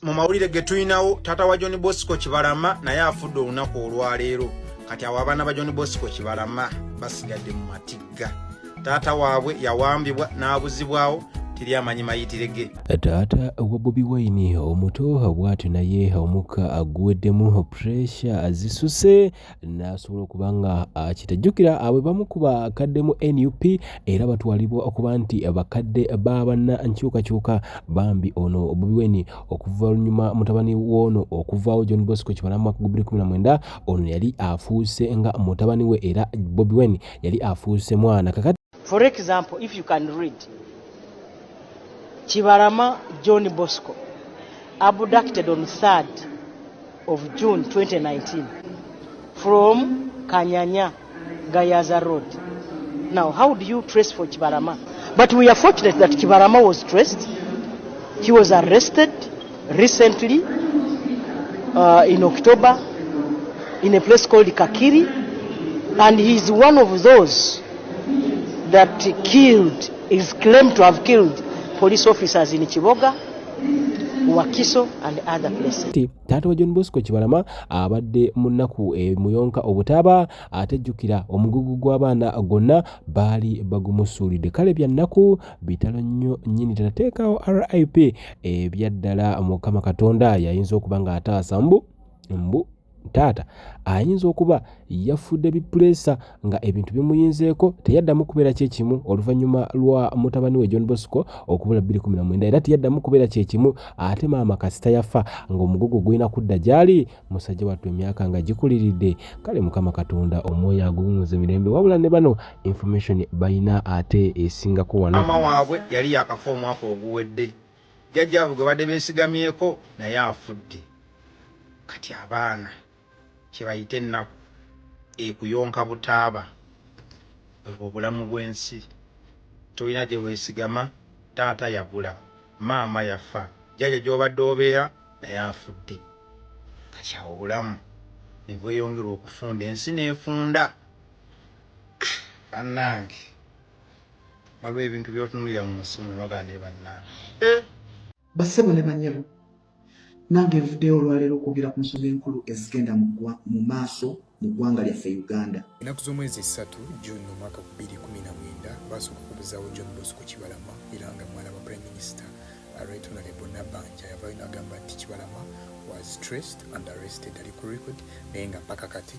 Mu mawulire ge tulinawo, taata wa John Bosco Kibalama naye afudde olunaku olwaleero. Kati awo abaana ba John Bosco Kibalama basigadde mu matigga. Taata waabwe yawambibwa n'abuzibwawo, teri amanyi mayitire ge. Taata wa Bobi Wine omuto bw'atyo naye omukka aguweddemu, pressure zisuse n'asobola okuba nga akitajjukira. Abo bamu ku bakadde mu NUP era batwalibwa okuba nti bakadde ba banna nkyukakyuka. Bambi ono Bobi Wine okuva lunyuma mutabani w'ono okuvaawo John Bosco Kibalama mwaka gwa 2019, ono yali afuuse nga mutabani we era Bobi Wine yali afuuse mwana kakati. For example, if you can read, Kibalama John Bosco, abducted on 3rd of June 2019 from Kanyanya, Gayaza Road. Now, how do you trace for Kibalama? But we are fortunate that Kibalama was traced. He was arrested recently in October in a place called Kakiri, and he's one of those that killed, is claimed to have killed police officers in Kiboga, Wakiso and other places. Taata wa John Bosco Kibalama abadde mu nnaku emuyonka obutaaba, ate jjukira omugugu gw'abaana gwonna baali bagumusuulidde. Kale bya nnaku, bitalo nnyo nnyini. Terateekawo RIP ebyaddala. Mukama Katonda yayinza okuba ng'ataasa. Mbu mbu taata ayinza okuba yafudde bipuleesa nga ebintu bimuyinzeeko, teyaddamu kubeera kyekimu oluvannyuma lwa mutabani we John Bosco okubula 2019, era teyaddamu kubeera kyekimu. Ate maama kasita yafa ng'omugugu gulina kudda gy'ali, musajja wattu emyaka nga gikuliridde. Kale Mukama Katonda omwoyo aguwumuze mirembe. Wabula ne bano information balina ate esingako wano. Maama waabwe yali yakafa omwaka oguwedde, jjajjaabwe gwe badde beesigamyeko naye afudde. Kati abaana kye bayita ennaku ekuyonka butaaba. Obwo obulamu bw'ensi, tolina gye weesigama. Taata yabula, maama yafa, jjajja gy'obadde obeera naye afudde. Kati awo obulamu ne bweyongera okufunda, ensi n'efunda. Bannange, waliwo ebintu by'otunuulira mu nsi muno nogaa naye bannange, eh! Bassebo ne bannyabo, nange nvuddeyo olwaleero okwogera ku nsonga enkulu ezigenda mu maaso mu ggwanga lyaffe Uganda. Ennaku z'omwezi 3 June omwaka 2019 baasooka okubuzaawo John Bosco Kibalama, era nga mwana wa Prime Minister Right Honorable Nabbanja. Yavaayo n'agamba nti Kibalama was traced and arrested, ali ku record, naye nga mpaka kati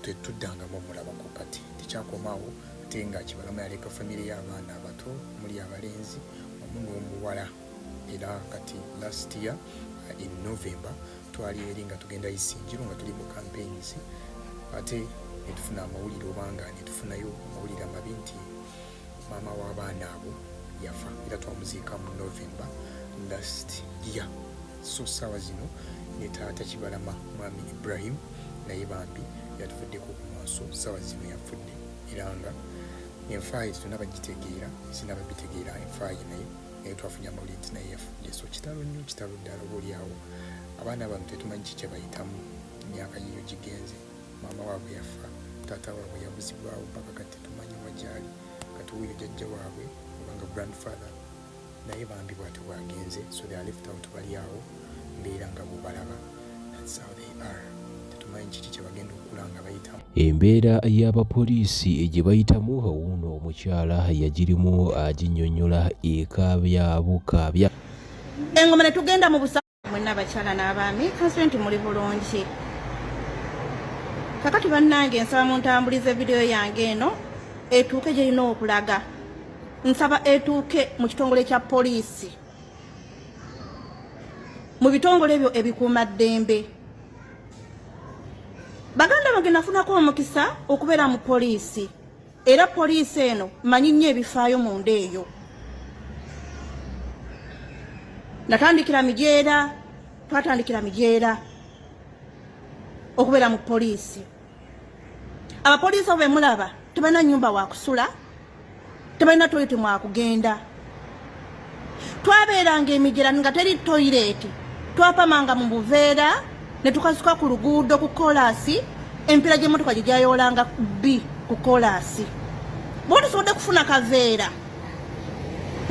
tetuddangamu omulabako. Kati tekyakomaawo, ate nga Kibalama yaleka famire y'abaana abato, muli abalenzi wamu n'omuwala. Era kati last year in November twali eri nga tugenda Isingiro nga tuli mu campaigns, ate netufuna amawulire, obanga netufunayo amawulire amabi nti maama w'abaana abo yafa, era twamuziika mu November last year. So saawa zino ne taata Kibalama, mwami Ibrahim, naye bambi yatuvuddeko ku maaso, saawa zino yafudde, era nga enfa ye tetunaba gitegeera, sinaba bitegeera enfa ye, naye twafunye amawulire nti naye yafudde. So kitalo nnyo, kitalo ddala. Oba oliawo abaana bano tetumanyi ki kyebayitamu. Emyaka yiyo gigenze, maama waabwe yafa, taata waabwe yabuzibwawo, mpaka kati tetumanyi wa gyali. Kati wuuyo jjajja waabwe obanga grandfather naye bambi bwatyo bwagenze. So they are left out, bali awo mbeera nga bwobalaba, that's how they are. Tetumanyi kiki kyebagenda okukula nga bayitamu. Embeera y'abapoliisi gye bayitamu, wuuno omukyala yagirimu aginnyonnyola, ekaabya bukaabya. Engoma ne tugenda mu busa. Mwenna abakyala n'abaami, kansubire nti muli bulungi. Kakati bannange, nsaba muntambulize vidiyo yange eno etuuke gyerina okulaga. Nsaba etuuke mu kitongole kya poliisi, mu bitongole ebyo ebikuuma ddembe. Baganda bange, nafunako omukisa okubeera mu poliisi, era poliisi eno manyi nnyo ebifaayo munda eyo. Natandikira Mijeera, twatandikira Mijeera okubeera mu poliisi. Abapoliisi abo bemulaba tebalina nyumba wakusula, tebalina toilet mwakugenda. Twabeeranga emijera nga teri toilet, twapamanga mu buveera ne tukasuka ku luguudo ku kolaasi, emipiira gy'emmotoka gye gyayoolanga bbi ku kolaasi. Bwoba tosobodde kufuna kaveera,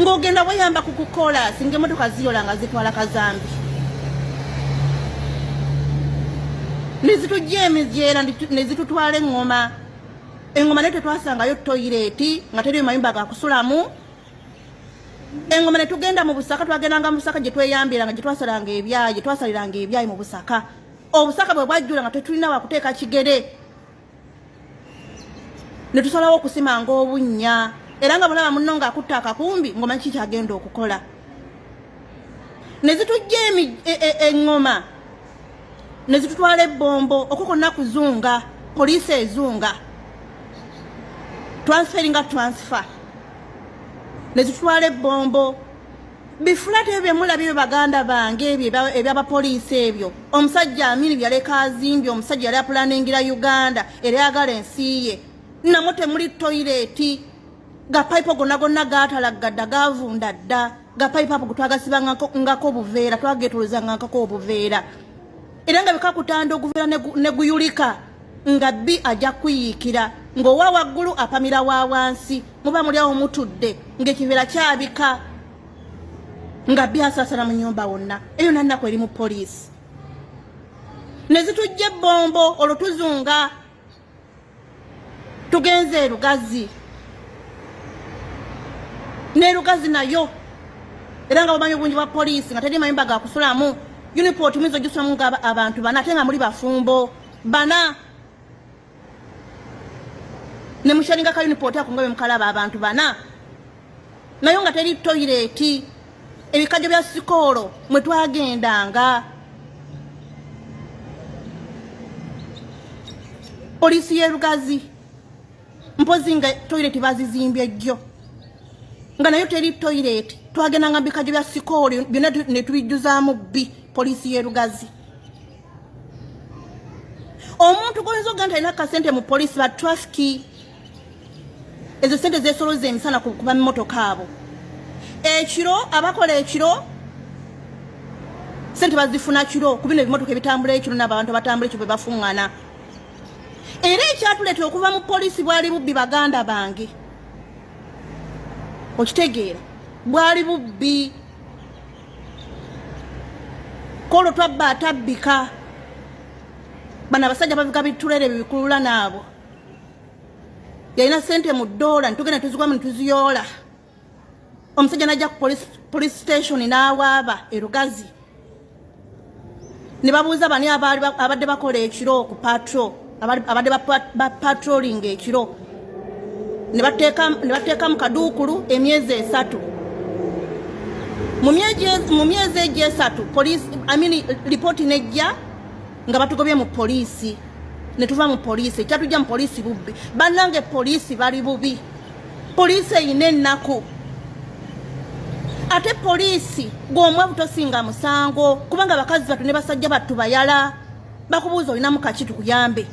ng'ogenda weyamba ku kukolaasi ng'emmotoka ziyola nga zitwala kazambi. Nezitujja emijeera nezitutwala eŋŋoma. Eŋŋoma naye tetwasangayo toyireeti, nga teriyo mayumba gakusulamu. Eŋŋoma ne tugenda mu busaka, twagendanga mu busaka gye tweyambiranga, gye twasalanga ebyayi, gye twasaliranga ebyayi mu busaka. Obusaka bwe bwajjula nga tetulina wakuteeka kigere, ne tusalawo okusimanga obunnya. Era nga bulaba munno ng'akutta akakumbi ng'omanyi ki kyagenda okukola. Ne zitujja eŋŋoma ne zitutwala ebbombo, okwo kwonna kuzunga, poliisi ezunga, transferi nga transfer, ne zitutwala ebbombo. Bifulata ebyo byemulabye ebyo baganda bange, ebyo ebyabapoliisi ebyo omusajja Amini byaleka azimbye. Omusajja yali apulaningira Uganda era yagala ensi ye. Namwe temuli toyireeti, gapayipo gonna gonna gatalagga dda, gavunda dda. Gapayipo apo twagasibangako obuveera, twagetolozangako obuveera, era nga bwekakutanda oguveera ne guyulika nga bbi ajja kuyiikira, ng'owa waggulu apamira wa wansi, muba muli awo mutudde ng'ekiveera kyabika nga bbi asaasana mu nyumba wonna. Eyo nannaku eri mu poliisi. Ne zitujja ebbombo, olwo tuzunga tugenze erugazi, n'erugazi nayo era nga bumanyi obungi bwa poliisi, nga teri mayumba gakusulamu. Uniport muyinza ogisulamu nga abantu bana, ate nga muli bafumbo bana, ne musharinga ka uniport ako nga bemukalaba abantu bana, nayo nga teri toyireeti. Ebikajjo bya sikoolo mwe twagendanga. Poliisi y'e Lugazi mpozi nga toyireti bazizimbye jjo, nga nayo teri toyireti. Twagendanga mu bikajjo bya sikoolo byonna ne tubijjuzaamu bbi. Poliisi y'e Lugazi, omuntu goyinza okuga nti alina kasente mu poliisi ba trafiki, ezo sente zesoloza emisana kuba mimotoka abo ekiro, abakola ekiro sente bazifuna kiro ku bino ebimotoka ebitambula ekiro, n'abantu abatambula ekiro bwe bafuŋŋana. Era ekyatuleetera okuva mu poliisi bwali bubbi, baganda bange, okitegeera, bwali bubbi. Kolo twabba atabbika, bano abasajja bavuga bitulere bibikulula naabo yalina sente mu ddoola, nitugenda tuzigwamu nituziyoola. Omusajja najja ku police station n'awaaba erugazi, ne babuuza bani abadde bakola ekiro ku patrol, abadde ba patrolling ekiro, ne bateeka mu kaduukulu emyezi 3. Mu myezi egyo 3, police, I mean, lipooti nejja nga batugobye mu poliisi, ne tuva mu poliisi. Ekyatujja mu poliisi bubbi. Bannange, poliisi bali bubi, poliisi eyina ennaku. Ate poliisi gw'omwavu tosinga musango, kubanga bakazi battu ne basajja battu bayala bakubuuza olinamu kaki tukuyambe.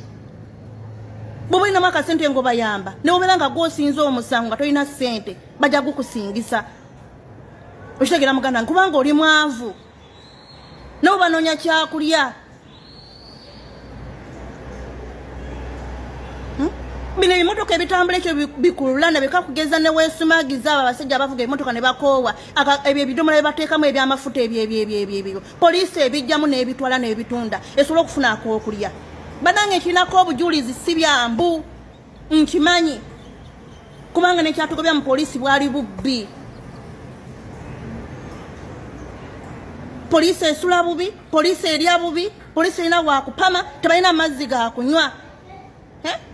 Bw'oba olinamu akasente ng'obayamba, ne wobeera nga gw'osinza omusango nga tolina ssente, bajja gukusingisa. Okitegeera muganda, kubanga oli mwavu, nabo banoonya kyakulya. Bino ebimotoka ebitambula ekyo bikululana bikakugeza ne weesumagiza. Abo abasajja abavuga ebimotoka ne bakoowa, ebyo ebidomola bye bateekamu ebyamafuta, ebyo ebyo ebyo ebyo ebyo poliisi ebijjamu n'ebitwala n'ebitunda esobola okufuna ak'okulya. Banange, nkirinako obujulizi, si byambu, nkimanyi, kubanga nekyatugobya mu poliisi bwali bubbi. Poliisi esula bubi, poliisi erya bubi, poliisi erina wakupama, tebalina mazzi gakunywa.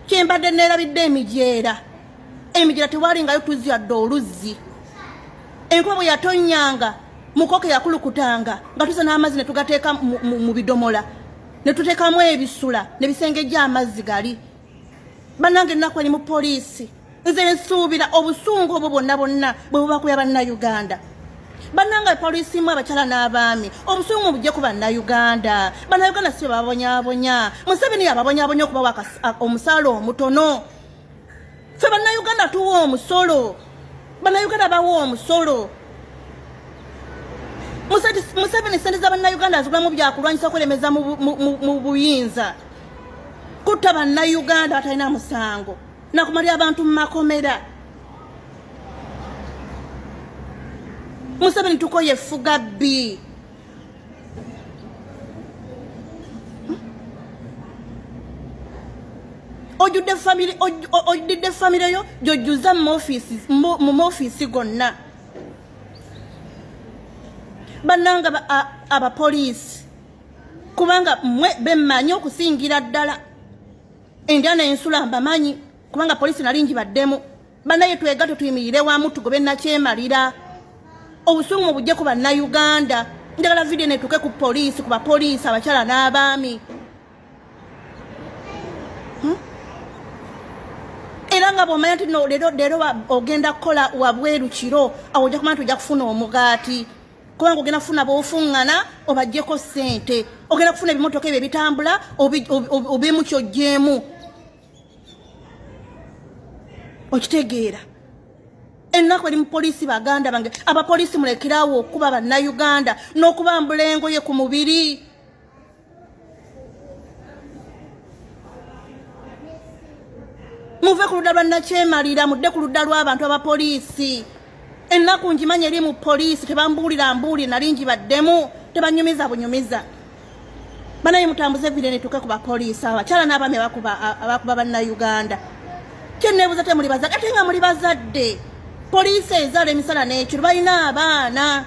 Kyembadde neerabidde emijeera. Emijeera tewalingayo tuzzi yadde oluzzi. Enkuba bwe yatonnyanga, mukoke yakulukutanga nga tuza n'amazzi ne tugateeka mu bidomola, ne tuteekamu ebisula ne bisengejja amazzi gali. Bannange, ennaku eri mu poliisi. Nze nsuubira obusungu obwo bwonna bwonna bwe bubakuya Bannayuganda. Bannange, poliisi mu abakyala n'abaami, obusungu bujje ku Bannayuganda. Bannayuganda si babonyabonya, Museveni yababonyabonya okubawa omusaala omutono. Ffe Bannayuganda tuwa omusolo, Bannayuganda bawa omusolo. Museveni sente za Bannayuganda azigulamu byakulwanyisa, kweremeza mu buyinza, kutta Bannayuganda batalina musango, nakumalira abantu mu makomera. Museveni, tukoye effuga bbi. Ojjudde famire, ojjudde famire yo gy'ojjuza mu maofiisi gonna. Bannanga abapoliisi, kubanga mmwe bemmanyi okusingira ddala endya n'ensula mbamanyi, kubanga poliisi nali ngibaddemu. Bannaye twegatte tuyimirire wamu tugobe nakyemalira. Obusungu mubujje ku Bannayuganda. Njagala vidiyo netuuke ku poliisi, ku bapoliisi abakyala n'abaami. Era nga bw'omanya nti no leero leero ogenda kukola wabweru kiro, awo ojja kumanya nti ojja kufuna omugaati, kubanga ogenda kufuna b'ofuŋŋana obaggyeko ssente, ogenda kufuna ebimotoka ebyo ebitambula obeemu ky'oggyeemu. Okitegeera ennaku eri mu poliisi. Baganda bange abapoliisi, mulekerawo okuba Bannayuganda n'okubambula engoye ku mubiri. Muve ku ludda lwa nakyemalira, mudde ku ludda lw'abantu abapoliisi. Ennaku ngimanyi eri mu poliisi, tebambuulira mbuulire, nali ngibaddemu, tebanyumiza bunyumiza. Banaye mutambuze vire netuuke ku bapoliisi abakyala n'abaami abakuba Bannayuganda. Kyeneebuza, temuli bazadde? Ate nga muli bazadde. Poliisi ezaala emisana n'ekiro, balina abaana,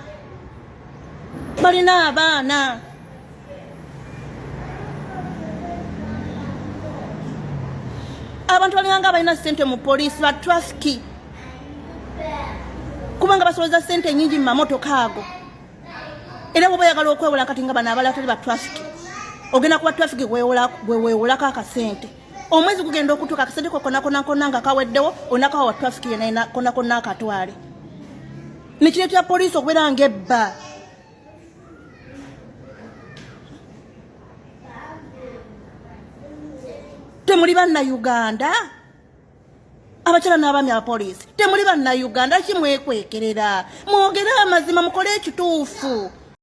balina abaana. Abantu balinganga abalina ssente mu poliisi ba trafiki, kubanga basoloza ssente nyingi mu mamotoka ago. Era bwoba oyagala okwewola kati nga bano abala tali ba trafiki, ogenda kuba trafiki gwe weewolako akasente. Omwezi gugenda okutuuka, akasente ko konakonakona nga kaweddewo, onakawa wa trafiki yena konakona akatwale. Nekireetera poliisi okubeera ng'ebba. Temuli Bannayuganda abakyala n'abaami abapoliisi? Temuli Bannayuganda? Ki mwekwekerera? Mwogere amazima, mukole ekituufu.